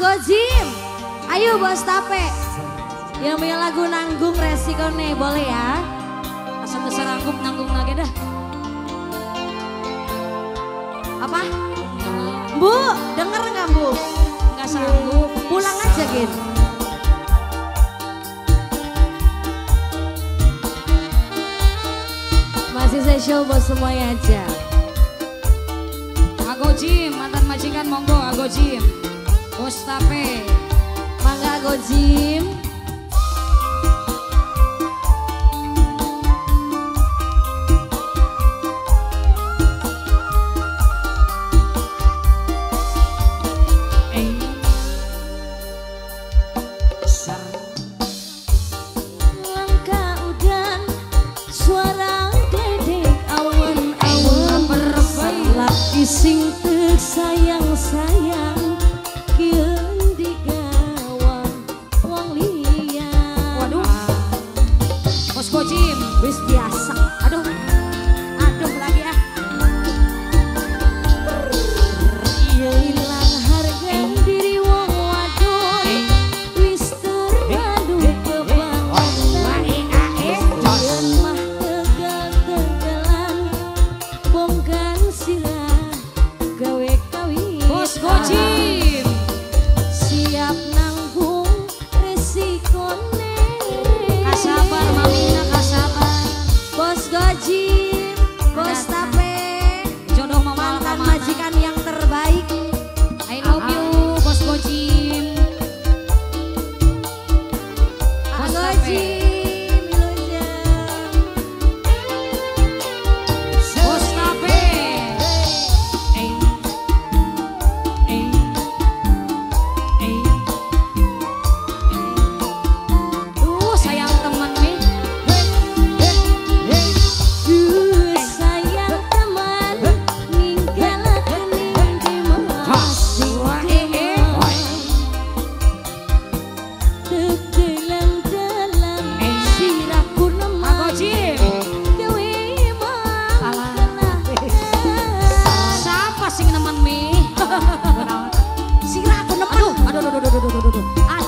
Agojim. Ayo Bos Tape. Yang punya lagu nanggung resikone boleh ya. Asal sanggup nanggung lagi dah. Apa? Bu, denger nggak Bu? Nggak sanggup. Pulang aja gitu. Masih saya show buat semuanya aja. Agojim, mantan majikan monggo Agojim. Bos Tape. Mangga Agojim. Sing tek sayang-sayang kieun digawa wong liya. Waduh. Bos Gojim wis biasa. Aduh. Aduh lagi ah. Ieu ilang harga diri wong wadon wis terlalu kebangetan. Yen mah tegal-tegalan bongkan sirah gawe kawin. Bos Gojim siap nanggung resikone. Kasabar mamina kasabar. Bos Gojim, Bos Tape, jodoh mama mantan majikan yang terbaik. I love you Bos Gojim. Bos Gojim.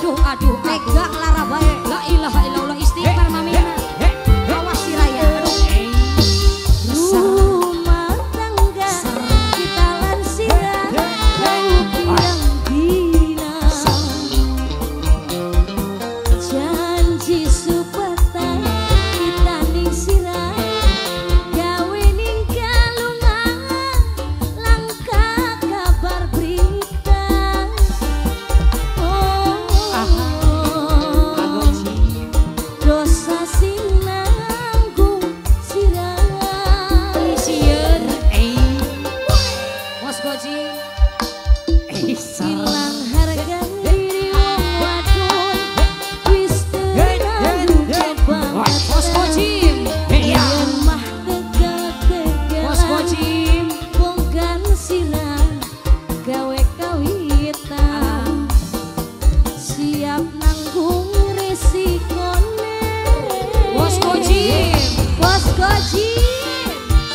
Aduh, aduh, tega lara bae. La ilaha illallah, istighfar mamina. Awas siraya. Rumah tangga kita lan sirah kau pirang dina. Janji supata kita ning sirah gawe ning kalungan langka kabar berita. Dosa sing nanggung sirah. Sieun. Bos Gojim. Ilang harga diri wong wadon wis terlalu kebangetan. Bos Gojim. Yen mah tegal-tegalan Bos Gojim bongkan sirah gawe kawitan. Siap nanggung resikone. Bos Gojim. Bos Gojim.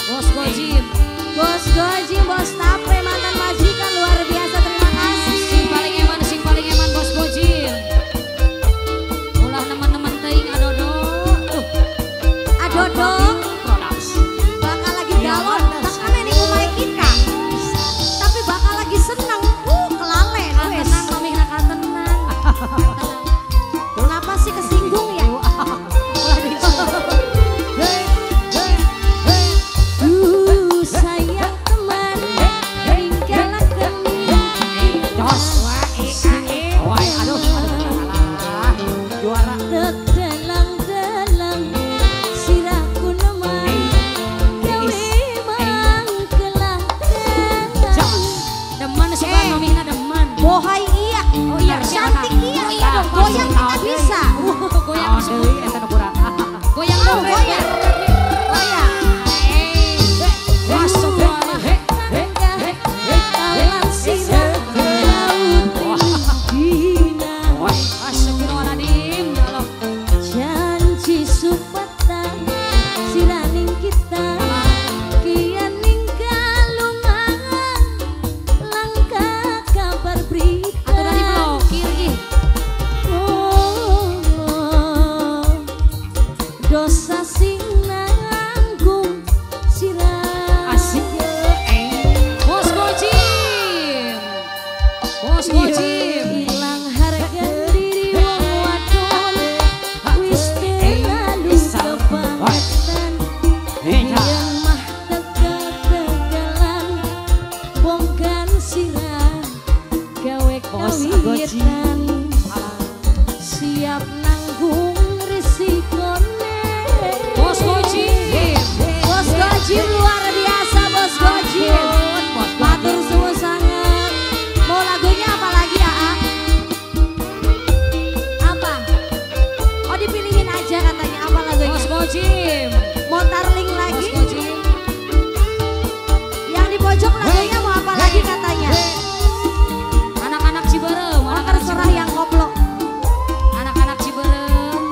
Bos Gojim. Bos Gojim, Bos Tape, mantan majikan luar biasa, terima kasih. Sing paling eman Bos Gojim. Ulah nemen-nemen teuing adodo. Tuh. Adodo. Bakal lagi galon, takane ning omahe kita. Tapi bakal lagi seneng. Kelalen wes. Tenang mamihna ka tenang. Kenapa sih kesinggung ya? Sayang teman, tinggalkan Juara. Dalang-dalang sirahku neman gawe mangkelahkan. Demen suka mamihna demen. Bohai iya. Oh iya, cantik iya. Oh iya dong, goyang kita bisa. Goyang. Goyang dong, goyang. Goyang. Janji supata siraning kita kian ning kalungan langka kabar berita. Bos Gojim. Ilang harga diri wong wadon wis terlalu kebangetan. Yen mah tegal-tegalan bongkan sirah gawe kawitan. Siap nanggung risikone. Bos Gojim. Bos Gojim luar biasa Bos Gojim. Matur suwun sanget. Mau lagunya apa lagi ya? Apa? Oh dipilihin aja katanya apa lagunya? Bos Gojim. Mau tarling lagi? Bos Gojim. Yang di pojok lagunya mau apa lagi katanya? Anak-anak Ciberem. Oh terserah yang koplo. Anak-anak Ciberem.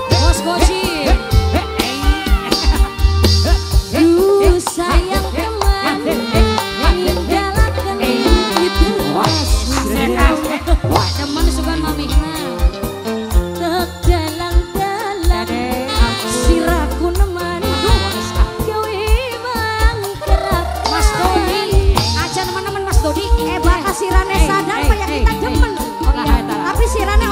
Bos Gojim. Duh sayang teman, ninggalaken itu Teman sugan mamihna. Tegalang-dalang siraku neman gawe mangkrak. Mas Dodi, aja teman-teman Mas Dodi. Bakal sirane sadar kayak kita demen. Tapi sirane